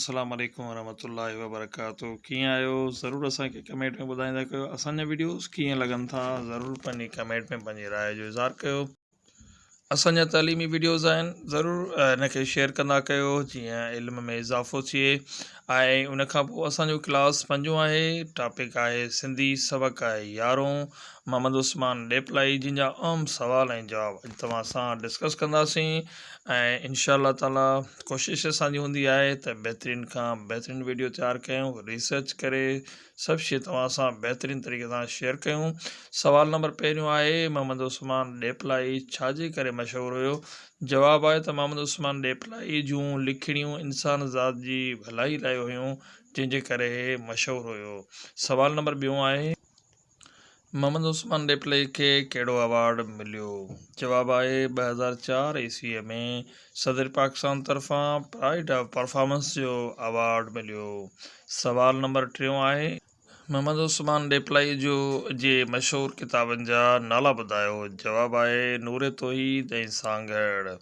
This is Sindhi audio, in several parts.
السلام عليڪم ورحمة الله وبرڪاته ڪيئن آهيو ضرور اسان کي ڪمينٽ ۾ ٻڌائيندا ڪيو اسان جا ويڊيوز ڪيئن لڳن ٿا ضرور پنهنجي ڪمينٽ ۾ پنهنجي راء جو اظهار ڪيو اسان جا تعليمي ويڊيوز آهن ضرور ان کي شيئر ڪندا ڪيو جيئن علم ۾ اضافو ٿئي ۽ ان کان پوء اسان جو ڪلاس پنجون آهي ٽاپڪ آهي سنڌي سبق آهي يارهون محمد عثمان ڏيپلائي جن جا اهم سوال ۽ جواب اڄ توهان سان ڊسڪس ڪنداسين ۽ انشاء الله تعالي ڪوشش اسان جي هوندي آهي ته بهترين کان بهترين ويڊيو تيار ڪيون ريسرچ ڪري سڀ شي توهان سان بهترين طريقي سان شيئر ڪيون سوال نمبر پهريون آهي محمد عثمان ڏيپلائي ڇا جي ڪري مشهور هيو جواب آهي ته محمد عثمان ڏيپلائي جون لکڻيون انسان ذات جي ڀلائي لاء هيون جنهن جي ڪري مشهور هيو سوال نمبر ٻيون آهي محمد عثمان ڏيپلائي کي ڪهڙو ايوارڊ مليو؟ جواب آهي 2004 عيسويء ۾ صدر پاڪستان طرفان پرائيڊ آف پرفارمنس جو ايوارڊ مليو. سوال نمبر ٽيون آهي. محمد عثمان ڏيپلائي جو جي مشهور ڪتابن جا نالا ٻڌايو؟ جواب آهي نور توحيد ۽ سانگهڙ.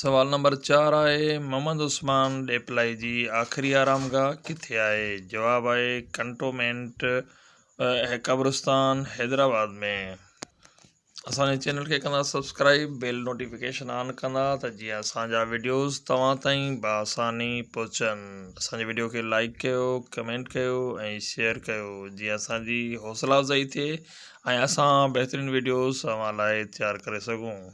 سوال نمبر چار آهي محمد عثمان ڏيپلائي جي آخري آرامگاهه ڪٿي آهي؟ جواب آهي ڪنٽومينٽ قبرستان حيدرآباد ۾. اسان جي چينل کي ڪندا سبسڪرائب بيل نوٽيفڪيشن آن ڪندا ته جيئن اسان جا وڊيوز توهان تائين بآساني پهچن اسان جي وڊيو کي لائڪ ڪيو ڪمينٽ ڪيو ۽ شيئر ڪيو جيئن اسان جي حوصلا افزائي ٿئي ۽ اسان بهترين وڊيوز اوهان لاء تيار ڪري سگهون.